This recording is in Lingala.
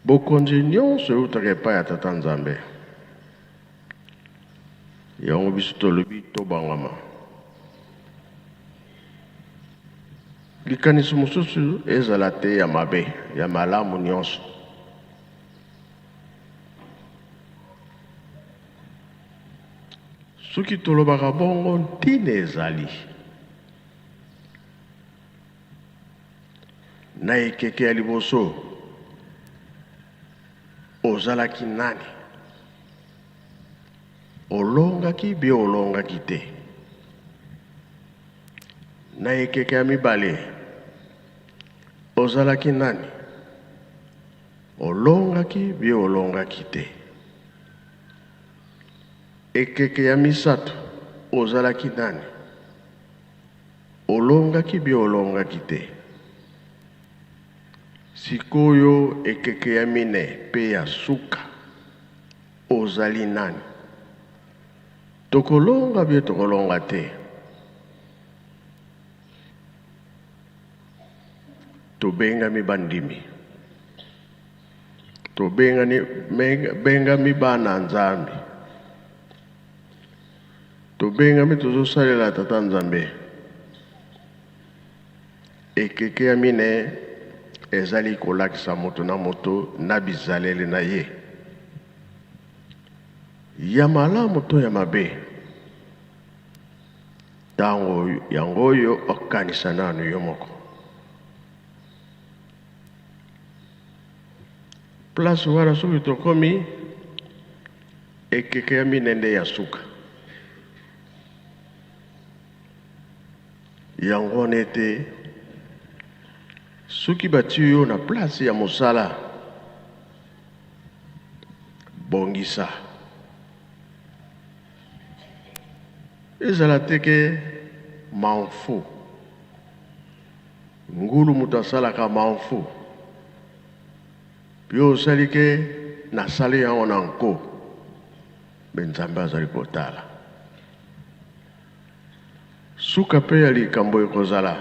Bokonzi nyonso eutaka epai ya Tata Nzambe. Yango biso tolobi tobangama. Likanisi mosusu ezala te ya mabe, ya malamu nyonso. Soki tolobaka bongo, ntina ezali. Na ekeke ya liboso, ozalaki nani? Olongaki bie olongaki te? Na ekeke ya mibale, ozalaki nani? Olongaki bie olongaki te? Ekeke ya misato, ozalaki nani? Olongaki bie olongaki te? Sikoyo ekeke ya mine pe ya suka, ozali nani? Tokolonga bie tokolonga te? Tobengami bandimi. Tobengani bengami bana Nzambe. Tobengami tozosalela Tata Nzambe. Ekeke ya mine ezali kolakisa moto na moto na bizaleli na ye. Ya malamu to ya mabe. Tango yango oyo okanisa nanu yo moko. Place wana soki tokomi ekeke ya mine nde ya suka. Yango wana ete soki batie yo na place ya mosala, bongisa. Ezala te ke m'en fous. Ngulu moto asalaka m'en fous. Yo osali ke nasali yango na nko. Mais Nzambe azali kotala. Suka pe ya likambo ekozala.